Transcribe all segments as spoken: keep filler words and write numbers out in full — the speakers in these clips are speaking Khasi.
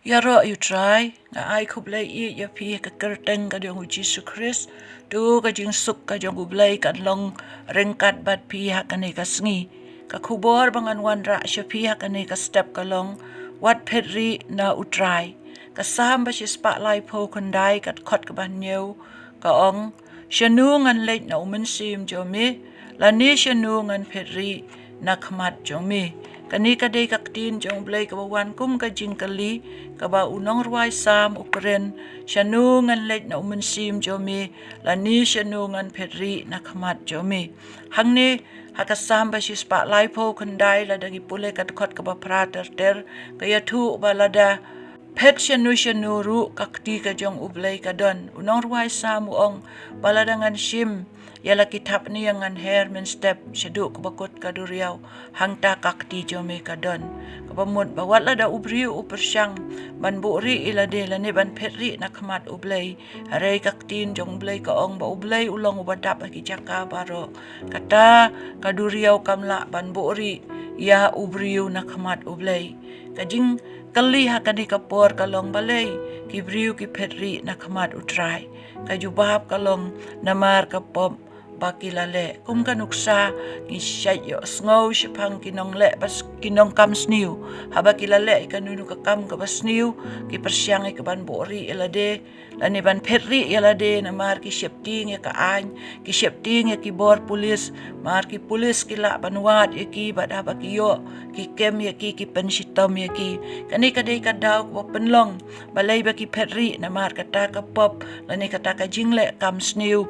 Ïaroh ïa u Trai. Nga ai khublei ïa phi ha ka kyrteng ka jong u Jisu Khrist. To ka jingsuk ka jong u Blei kan long ryngkat bad phi ha kane ka sngi. Ka khubor ba ngan wanrah sha phi ha kane ka step ka long: Wat phet rieh na u Trai. Ka Salm ba shispah laiphew khyndai, ka dkhot kaba hynñiew ka ong: Shano ngan leit na u mynsiem jong me, lane shano ngan phet rieh na khmat jong me? Kane ka dei ka ktien jong u Blei kaba wan kum ka jingkylli kaba u nongrwai Salm u kren: Shano ngan leit na u mynsiem jong me, lane shano ngan phet rieh na khmat jong me? Hangne ha ka Salm ba shispah laiphew khyndai, lada ngi pule ka dkhot kaba phra ter ter, ka ïathuh ba lada phet shano shano ruh, ka kti ka jong u Blei ka don. U nongrwai Salm u ong ba lada ngan shim ïa la ki thapniang, ngan her mynstep shaduh kaba kut ka duriaw, hangta ka kti jong me ka don. Kaba mut ba wat lada u briew u pyrshang ban buhrieh ïa lade lane ban phet rieh na khmat u Blei, hynrei ka ktien jong u Blei ka ong ba u Blei u long uba dap ha ki jaka baroh. Kata ka duriaw kam lah ban buhrieh ïa u briew na khmat u Blei. Ka jingkylli ha kane ka por ka long: Balei ki briew ki phet rieh na khmat u Trai? Ka jubab ka long: Namar ka pop ba ki la leh. Kum ka nuksa, ngi shait ïohsngew shaphang ki nongleh ba s-, ki nongkam sniew. Haba ki la leh ïa kano kano ka kam kaba sniew, ki pyrshang ïa ka ban buhrieh ïa lade lane ban phet rieh ïa lade, namar ki sheptieng ïa ka aiñ, ki sheptieng ïa ki bor pulit. Namar ki pulit ki lah ban wad ïa ki, bad haba ki ïoh, ki kem ïa ki, ki pynshitom ïa ki. Kane ka dei ka daw kaba pynlong balei ba ki phet rieh, namar kata ka pop lane kata ka jingleh kam sniew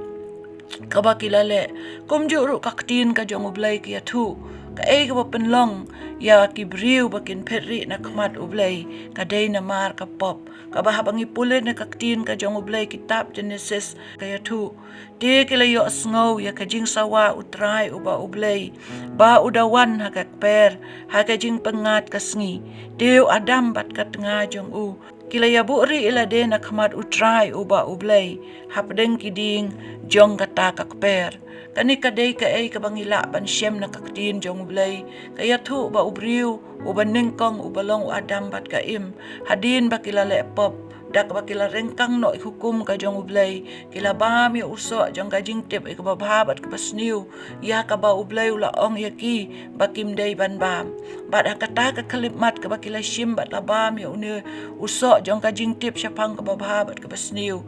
kaba ki la leh. Kumjuh ruh ka ktien ka jong u Blei ka ïathuh, kaei kaba pynlong ïa ki briew ba kin phet rieh na khmat u Blei? Ka dei namar ka pop. Kaba haba ngi pule na ka ktien ka jong u Blei, kitab Jenesis, ka ïathuh: Te ki la ïohsngew ïa ka jingsawa u Trai uba u Blei, ba u da wan ha ka kper ha ka jingpyngngad ka sngi. Te u Adam bad ka tnga jong u ki la ïabuhrieh ïa lade na khmat u Trai uba u Blei, hapdeng ki dieng jong kata ka kper. Kane ka dei kaei kaba ngi lah ban shem na ka ktien jong u Blei. Ka ïathuh ba u briew uba nyngkong, uba long u Adam bad ka Im, hadien ba ki la leh pop, da kaba ki la ryngkang noh ïa ka hukum ka jong u Blei, ki la bam ïa u soh jong ka jingtip ïa kaba bha bad kaba sniew, ïa kaba u Blei u la ong ïa ki ba kim dei ban bam. Bad ha kata ka khyllipmat kaba ki la shim bad la bam ïa une u soh jong ka jingtip shaphang kaba bha bad kaba sniew,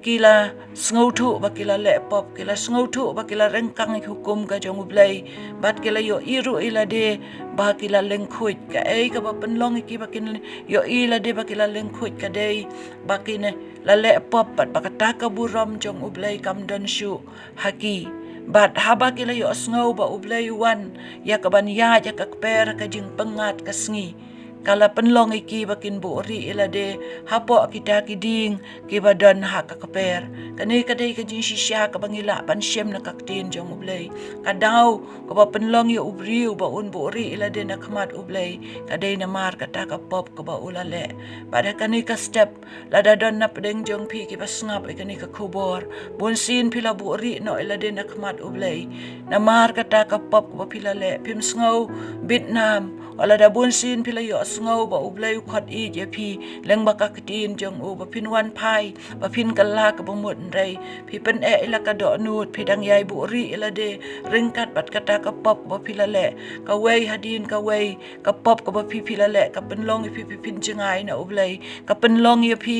ki la sngewthuh ba ki la leh pop, ki la sngewthuh ba ki la ryngkang ïa ka hukum ka jong u Blei, bad ki la ïohi ruh ïa lade ba ki la lyngkhuid. Kaei kaba pynlong ïa ki ba kin ïohi ïa lade ba ki la lyngkhuid? Ka dei ba ki ne la leh pop, bad ba kata ka burom jong u Blei kam don shuh ha ki. Bad haba ki la ïohsngew ba u Blei u wan ïa ka ban ïaid ïa ka kper ha ka jingpyngngad ka sngi, ka la pynlong ïa ki ba kin buhrieh ïa lade hapoh kita ki dieng kiba don ha ka kper. Kane ka dei ka jingshisha kaba ngi lah ban shem na ka ktien jong u Blei. Ka daw kaba pynlong ïa u briew ba un buhrieh ïa lade na khmat u Blei, ka dei namar kata ka pop kaba u la leh. Bad ha kane ka step, lada don na pdeng jong phi kiba sngap ïa kane ka khubor, bunsien phi la buhrieh noh ïa lade na khmat u Blei namar kata ka pop kaba phi la leh. Phim sngew bitnam wat lada bunsien phi la ïohsngew ba u Blei u khot ïeit ïa phi lyngba ka ktien jong u ba phin wan phai, ba phin kylla kaba mut, hynrei phi pyneh ïa la ka dohnud, phi dang ïai buhrieh ïa lade ryngkat bad kata ka pop kaba phi la leh. Kawei hadien kawei, ka pop kaba phi phi la leh ka pynlong ïa phi phi phin jngai na u Blei, ka pynlong ïa phi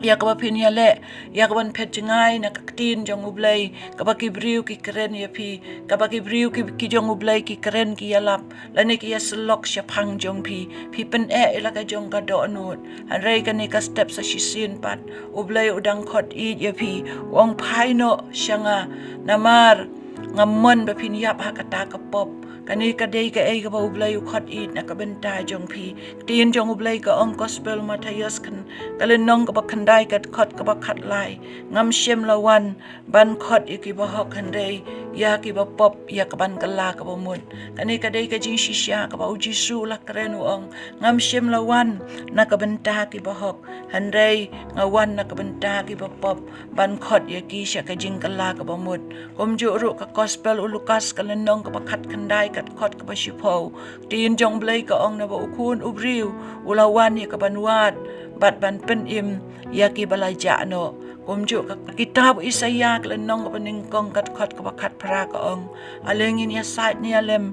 ïa kaba phin ïaleh ïa ka ban phet jngai na ka ktien jong u Blei, kaba ki briew ki kren ïa phi, kaba ki briew ki, ki jong u Blei ki kren, ki ïalap lane ki ïasyllok shaphang jong phi. Phi pyneh ïa la ka jong ka dohnud. Hynrei kane ka step sa shisien pat, u Blei u dang khot ïeit ïa phi, u ong, phai noh sha nga, namar ngam mon ba phin ïap ha kata ka pop. Kane ka dei kaei kaba u Blei u khot ïeit na ka bynta jong phi. Ktien jong u Blei ka ong, Gospel Mathaios khan, ka lynnong kaba khyndai, ka dkhot kaba khatlai: Ngam shym la wan ban khot ïa kiba hok, hynrei ïa kiba pop ïa ka ban kylla kaba mut. Kane ka dei ka jingshisha kaba U Jisu u la kren, u ong, ngam shym la wan na ka bynta kiba hok, hynrei nga wan na ka bynta kiba pop, ban khot ïa ki sha ka jingkylla kaba mut. Kumjuh ruh ka gospel u Lukas ka lynnong kaba khatkhyndai, ka dkhot kaba shiphew, ka ktien jong U Blei ka ong, naba U Khun u briew u la wan ïa ka ban wad bad ban pynim ïa kiba la jah noh. Kumjuh ka kitab Isaïah ka lynnong kaba nyngkong, ka dkhot kaba khatphra ka ong, ale ngin ïasaid ne ïalem,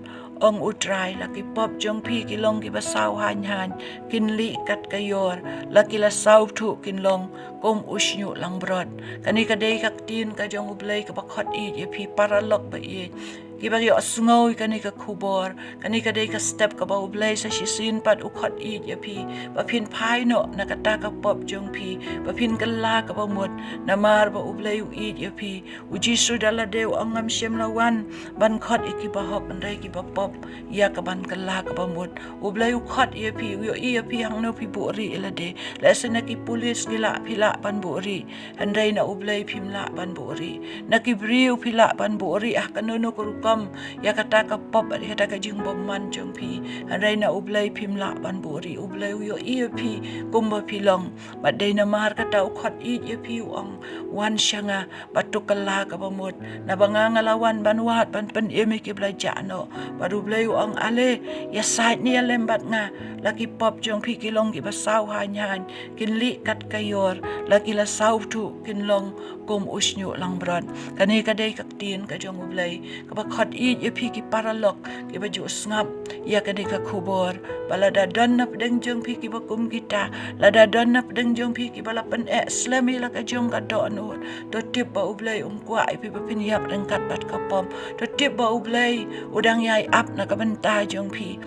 ong U Trai, la ki pop jong phi ki long kiba saw haiñ haiñ, kin lieh kat ka ïor, la ki la sawthuh kin long kum u shñiuh langbrot. Kane ka dei ka ktien ka jong U Blei kaba khot ïeit ïa phi paralok ba ïeit, kiba ïohsngew ïa kane ka khubor. Kane ka dei ka step kaba U Blei sa shisien pat u khot ïeit ïa phi, ba phin phai noh na kata ka pop jong phi, ba phin kylla kaba mut, namar ba U Blei u ïeit ïa phi. U Jisu da lade u ong, ngam shym la wan ban khot ïa kiba hok, hynrei kiba pop ïa ka ban kylla kaba mut. U Blei u khot ïa phi, u ïohi ïa phi hangno phi buhrieh ïa lade. Lehse na ki pulit ki lah, phi lah ban buhrieh, hynrei na U Blei phim lah ban buhrieh. Na ki briew phi lah ban buhrieh ha kano kano ka rukom ïa kata ka pop, ïa kata ka jingbymman jong phi, hynrei na U Blei phim lah ban buhrieh. U Blei u ïohi ïa phi kumba phi long. Bad dei namar kata u khot ïeit ïa phi, u ong, wan sha nga bad to kylla kaba mut, naba nga, nga la wan ban wad ban pynim ïa kiba la jah noh. Bad U Blei u ong, ale, ïasaid ne ïalem bad nga, la ki pop jong phi ki long kiba saw haiñ haiñ, kin lieh kat ka ïor, la ki la sawthuh kin long kum u shñiuh langbrot. Kane ka dei ka ktien ka jong U Blei kaba khot ïeit ïa phi ki paralok kiba ju sngap ïa kane ka khubor, ba lada don na pdeng jong phi kiba kum kita, lada don na pdeng jong phi kiba la pyneh slem ïa la ka jong ka dohnud, to tip ba U Blei um kwah ïa phi ba phin ïap ryngkat bad ka pop. To tip ba U Blei u dang ïai ap na ka bynta jong phi,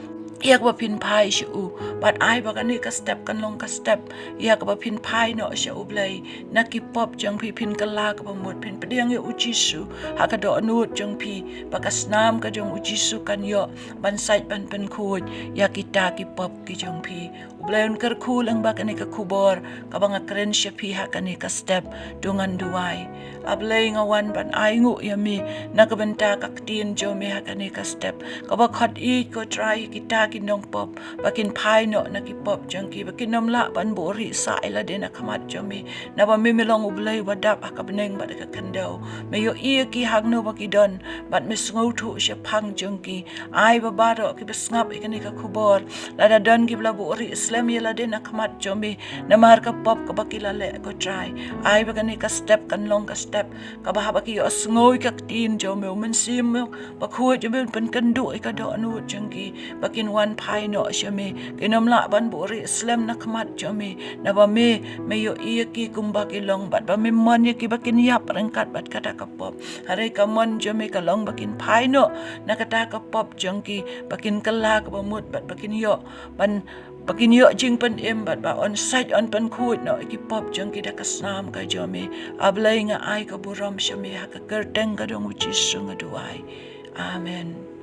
ïa kaba phin phai sha u. Bad ai ba kane ka step kan long ka step ïa kaba phin phai noh sha U Blei na ki pop jong phi, phin kylla kaba mut, phin pdiang ïa U Jisu ha ka dohnud jong phi, ba ka snam ka jong U Jisu kan ïoh ban sait ban pynkhuid ïa kita ki pop ki jong phi. U Blei un kyrkhu lyngba kane ka khubor kaba nga kren sha phi ha kane ka step. To ngan duwai. A Blei, nga wan ban ainguh ïa me na ka bynta ka ktien jong me ha kane ka step, kaba khot ïeit, ko Trai, kita ki nongpop, ba kin phai noh na ki pop jong ki, ba kin ym lah ban buhrieh sah ïa lade na khmat jong me, naba me, me long U Blei uba dap ha ka bneng bad ha ka khyndew. Me ïohi ïa ki hangno ba ki don, bad me sngewthuh shaphang jong ki. Ai ba baroh kiba sngap ïa kane ka khubor, lada don kiba la buhrieh slem ïa lade na khmat jong me namar ka pop kaba ki la leh, ko Trai, ai ba kane ka step kan long ka step kaba haba ki ïohsngew ïa ka ktien jong me, U Mynsiem Bakhuid jong me un pynkynduh ïa ka dohnud jong ki, ba kin wan phai noh sha me, kin ym lah ban buhrieh slem na khmat jong me, naba me, me ïohi ïa ki kumba ki long, bad ba me mon ïa ki ba kin ïap ryngkat bad kata ka pop. Hynrei ka mon jong me ka long ba kin phai noh na kata ka pop jong ki, ba kin kylla kaba mut, bad ba kin ïoh ban, ba kin ïoh jingpynim, bad ba yn sait yn pynkhuid noh ïa ki pop jong ki da ka snam ka jong me. A Blei, nga ai ka burom sha me, ha ka kyrteng ka jong U Jisu nga duwai. Amen.